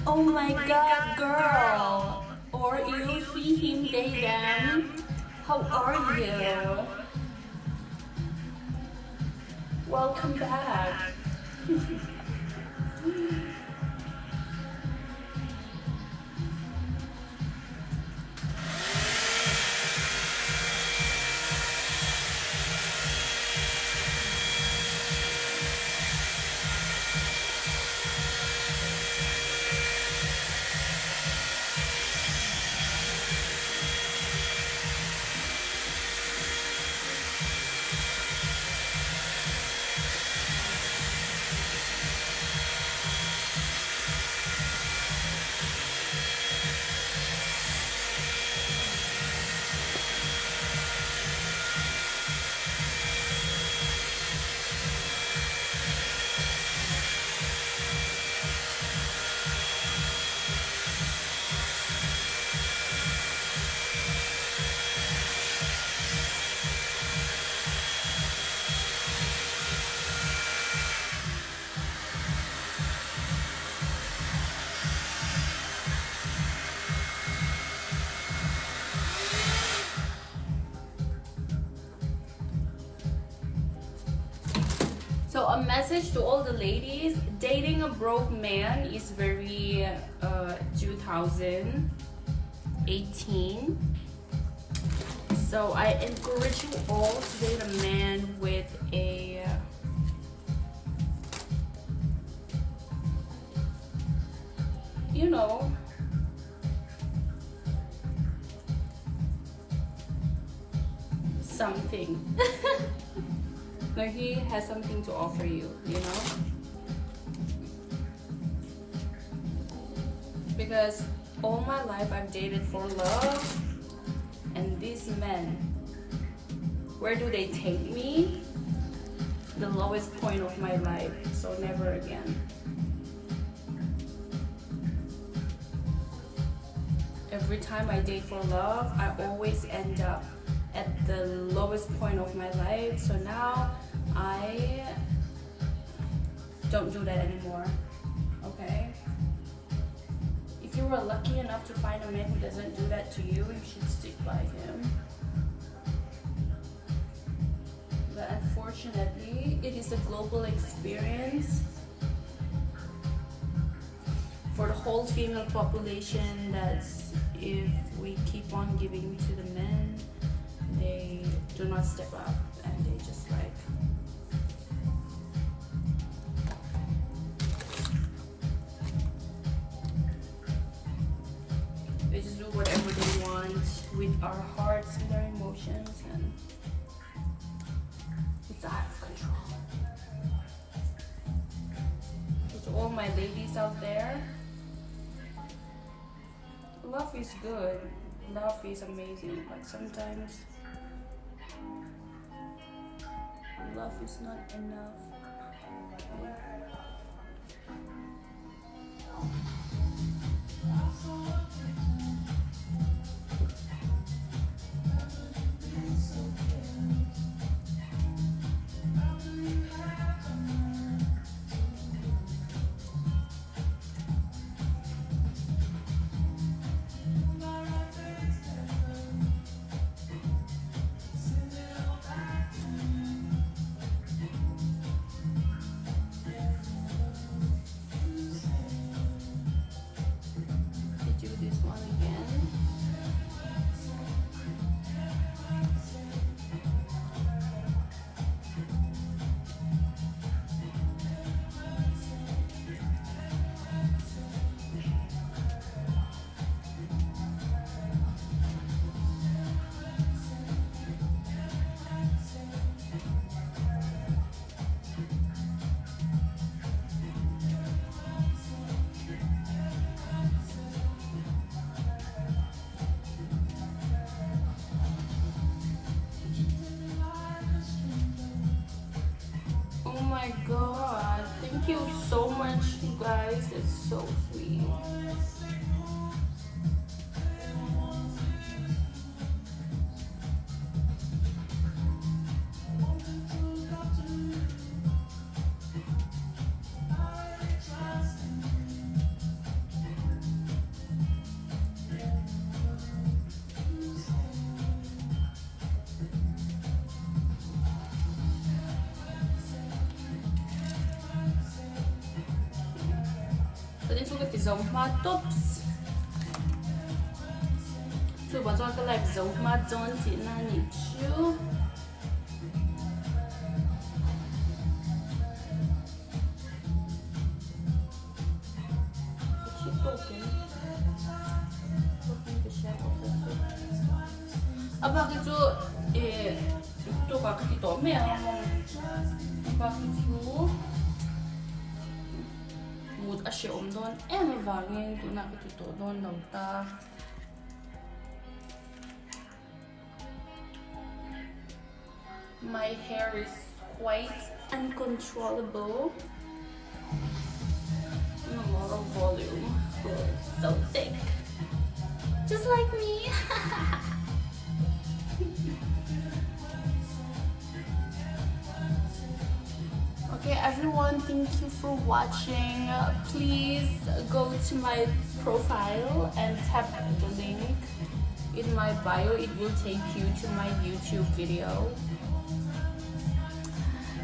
Oh my god, girl! Or you, he, him, they, them. How are you? Welcome back. So a message to all the ladies, dating a broke man is very 2018. So I encourage you all to date a man with a you know, something. Like he has something to offer you, you know? Because all my life I've dated for love, and these men, where do they take me? The lowest point of my life, so never again. Every time I date for love, I always end up at the lowest point of my life. So now I don't do that anymore, okay? If you were lucky enough to find a man who doesn't do that to you, you should stick by him. But unfortunately, it is a global experience for the whole female population. That's if we keep on giving to the men, they do not step up and they just like they just do whatever they want with our hearts, with our emotions, and it's out of control. So to all my ladies out there, love is good, love is amazing, but sometimes love is not enough. Okay? Do this one again. Oh my god, thank you so much, you guys. It's so sweet. chu ka ti zo hma tawps. Chuvang chuan ka live zo hma dawn tihna a nih chu. A bak hi chu eh tukah ka ti tawh mai ang a bak hi chu mut a hrehawm dawn em avangin tunah ka ti tawh dawn lo ta. My hair is quite uncontrollable. And a lot of volume. So thick. Just like me. Okay, everyone, thank you for watching. Please go to my profile and tap the link in my bio. It will take you to my YouTube video.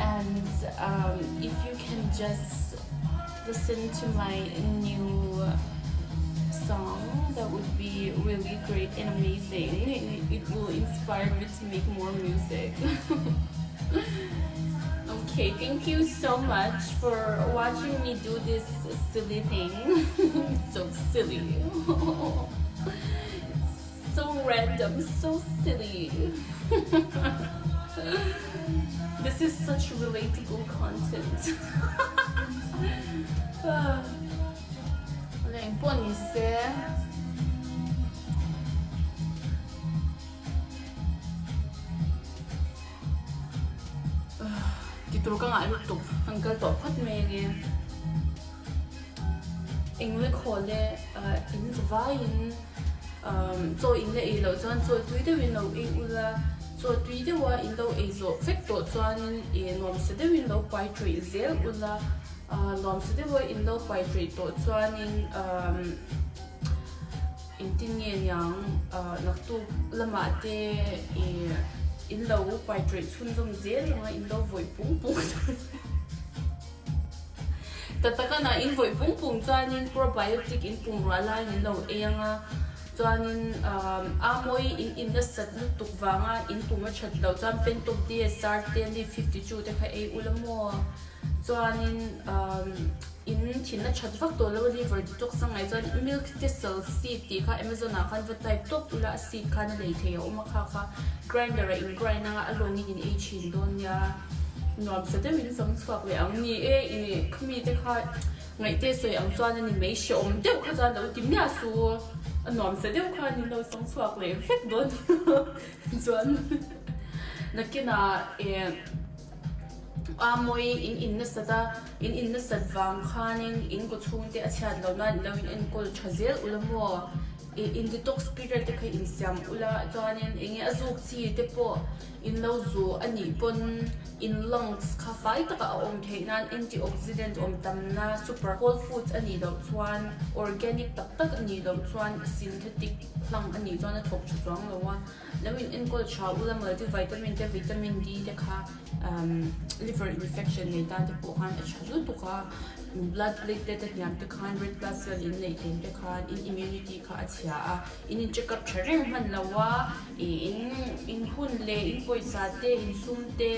And um, if you can just listen to my new song, that would be really great and amazing. It will inspire me to make more music. Okay, thank you so much for watching me do this silly thing. so silly. so random, so silly. this is such relatable content. Leng pawh ni se. Ti tur ka ngah lutuk an kal tawh phawt mai ange. Eng le khaw le in zavaiin chaw in la ei loh chuan chaw tui deuhin lo ei ula, chaw tui deuha in lo ei zawh vek tawh chuanin ih nuamsa deuhin lo pai ṭawih zel ula, nuamsa deuha in lo pai ṭawih tawh chuanin Engtin nge niang naktuk lamah te ih in lo pai ṭawih chhunzawm zel anga in lo vawih pung pung ta takana in vawih pung pung chuanin probiotic in pum ruah laiin in lo ei anga chuanin a mawi in in nasat lutuk vanga in pum a ṭhat loh chuan pentop DSR te leaf 52 te kha ei ula maw chuanin In thin a that vak tawh lo a liver detox a ngaih chuan milk thistle seed tih kha amazon ah khan va type tawp ula a seed khan a lei thei a awm a kha kha grinder ah in grind anga a lawngin in ei thin dawn nia nuam sa deuhin sam chhuak leh ang ni e ih khami te kha ngaihte sawi ang chuan a ni mai hrehawm deuh kha chuan lo ti miah su a nuam sa deuh khan in lo sam chhuak leh vek dawn chuan nakinah eh. A mawi in in nasat a, in in nasat vang khanin in kaw chhungte a chhiat loh nan ilo in enkawl tha zel ula maw? Ih in detox period te kha in siam ula chuanin eng nge a zuk chi te pawh in lo zu a nih pawn in lungs kha fai taka a awm theih nan antioxidant awm tamna super whole foods a nih loh chuan organic tak tak a nih loh chuan synthetic hlang a nih chuan a thawk tha chuang lo a. Lo in enkawl tha ula multivitamin te vitamin D te kha liver infection nei tan te pawh khan a tha lutuk a, blood platelet a hniam te khan red blood cell in neih tlem te khan in immunity kha a chhia a, in in check up tha reng hman lo a, ih in in hun leh in pawisa te in sum te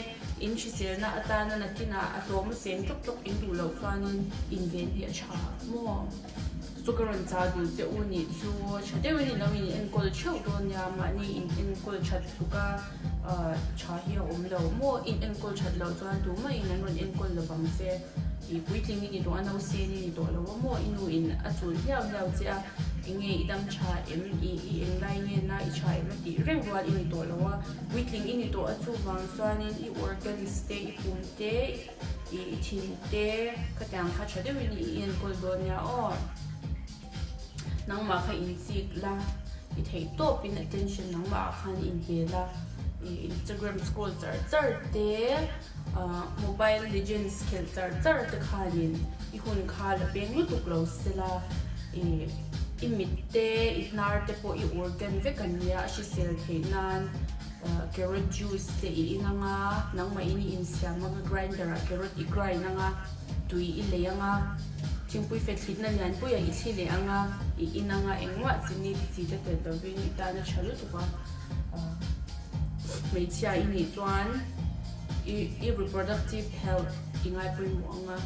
in hriselna atana nakinah a hlawm a seng tawk tawk in duh loh chuanin inven hi a tha maw. Chu ka rawn chah duh che u nih chu tha deuhin i lo in enkawl theuh dawn nia, mahni in enkawl that tluk a tha hi a awm lo maw, in enkawl that loh chuan tumah in an rawn enkawl lo vang che, i puitling i ni tawh a nausên i ni tawh lo a maw, i nu in a chul hliau hliau che a, enge i dam tha em, i i englai nge na i tha em a tih reng rual i ni tawh lo a, puitling i ni tawh a chuvang chuanin i organs te i pum te, I i thin te khatiang kha tha deuhin i enkawl dawn nia aw. Nangmah kha in chik la, i theih tawpin attention nangmah ah khan in pe la, i Instagram scroll char char te, mobile legends khelh char char te khanin i hun kha la peng lutuk lo sela, i i mit te, i hnar te pawh i organ vek an nia a hrisel theih nan. Carrot juice te i in anga, nangmah in i insiam anga grinder ah carrot i grind anga, tui i lei anga, Thingpui fe thlitna lianpuia i thli leh anga i in anga engmah chini ti chi te tel lovin i tan a tha lutuk a. Hmeichhia i nih chuan i i reproductive health i ngai pawimawh anga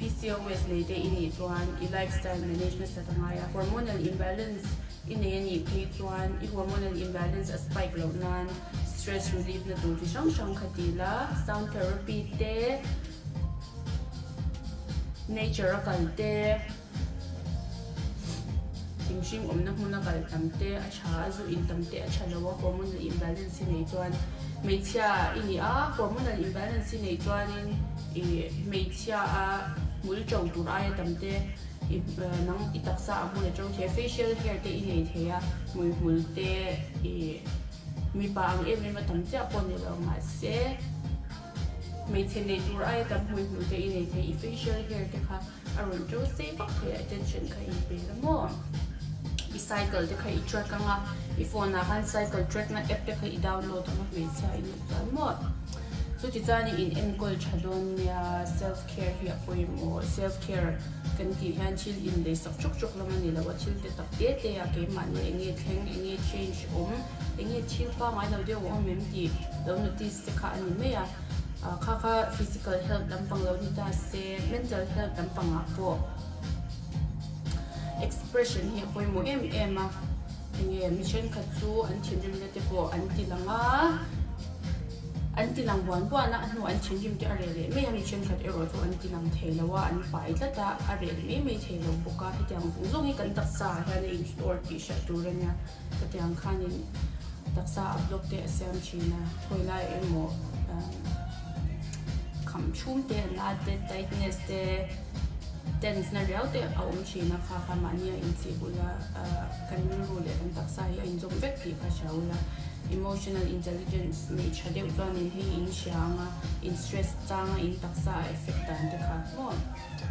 PCOS nei te i nih chuan i lifestyle manage nasat a ngai a, hormonal imbalance i nei a nih phei chuan i hormonal imbalance a spike loh nan stress relief na tur chi hrang hrang kha ti la, sound therapy te, nature a kal te, thing hring awmna hmuna kal tam te a tha a, zu in tam te a tha lo a, hormonal imbalance i nei chuan hmeichhia i ni a, hormonal imbalance i nei chuanin ih hmeichhia a hmul to tur aia tam te. I nang i taksa a hmun a ṭo thei a, facial hair te i nei thei a, hmuihmul te i mipa ang em em a tam chiah pawh ni lo mahse hmeichhe nei tur aia tam hmuihmul te i nei thei, i facial hair te kha a rawn ṭo sei vak thei a, attention kha in pe la maw? I cycle te kha i track ang a, i phone ah khan cycle track na app te kha i download ang a hmeichhia i nih chuan maw? Chuti chuan i in enkawl ṭha dawn nia self care hi a pawimawh, self care kan tih hian thil inlei sak chawk chawk lam a ni lo a, thil te tak te te a keimahni eng nge thleng, eng nge change awm, eng nge thil pangngai lo deuh a awm em tih lo notice te kha a ni mai a, kha kha physical health lampang lo ni ta se, mental health lampangah pawh expression hi a pawimawh em em a, eng nge mi thenkhat chu an thinrimna te pawh an ti lang a. An ti lang buan buan a, a hnuah an thinrim te a reh leh mai a, mi thenkhat erawh chu an ti lang thei lo a, an pai tlat a, a reh mai mai thei lo bawk a, hetiang zawng zawng hi kan taksa ah hian a in store tih hriat tur a nia, hetiang khanin taksa a block te a siam thin a, khawi lai emaw kham chhum te a na te tightness te tense na riau te a awm thin a, kha kha mahni a inchih ula kan rilru leh kan taksa hi a inzawm vek tih kha hria ula. Emotional intelligence nei tha deuh chuanin hei in hria anga in stress changa in taksa a effect dan te kha maw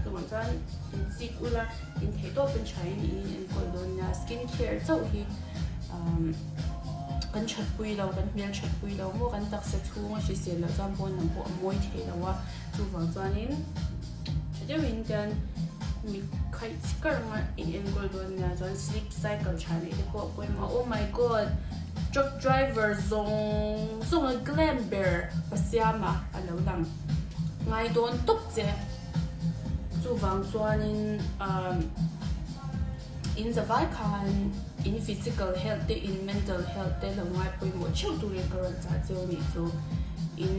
chuvang chuan in chik ula in theih tawp in tha in in enkawl dawn nia skin care chauh hi umm kan that pui lo kan hmel that pui lo maw kan taksa chhung a hrisel loh chuan pawn lam pawh a mawi thei lo a chuvang chuanin tha deuhin hian mi khaih chi kar anga in enkawl dawn nia chuan sleep cycle tha neih te pawh a pawimawh a oh my god truck driver zawng zawng a glam ber pa siama a lo lang ngai dawn tawp che chuvang chuanin umm in zavai khan in physical health te in mental health te lo ngai pawimawh theuh turin ka rawn chah cheu nih chu in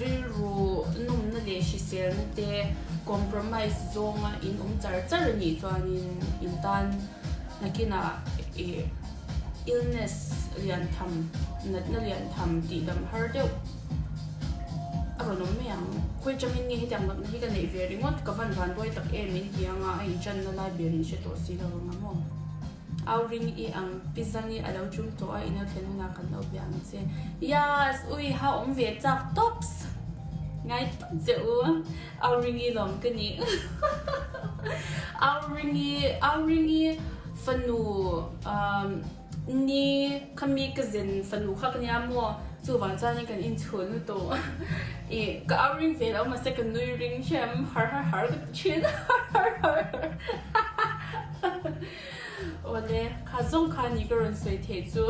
rilru nawmna leh hriselna te compromise zawnga in awm char char a nih chuanin in tan nakinah ih illness lian tham natna lian tham tih dam har deuh a rawn awm mai ang. Khawi changin nge hetiang natna hi ka neih ve ringawt ka van van buai tak em in ti anga a inchanna lai ber in hre tawh si lo ang a maw. Au ring i ang pi Zangi a lo tum tawh a ino thlen hunah kan lo bia ang che. Yas! Ui ha awm ve chak tops! Ngai tawp che u. Au ring i lawm ka ni. Au ring i au ring i fanu umm ni khami ka zen fanu kha ka nia maw chuvang chuanin kan inchhun lutuk i ka au ring ve lo mahse ka nui ring hiam har har har ka ti thin har har har har. Awle, kha zawng kha ni ka rawn sawi theih chu.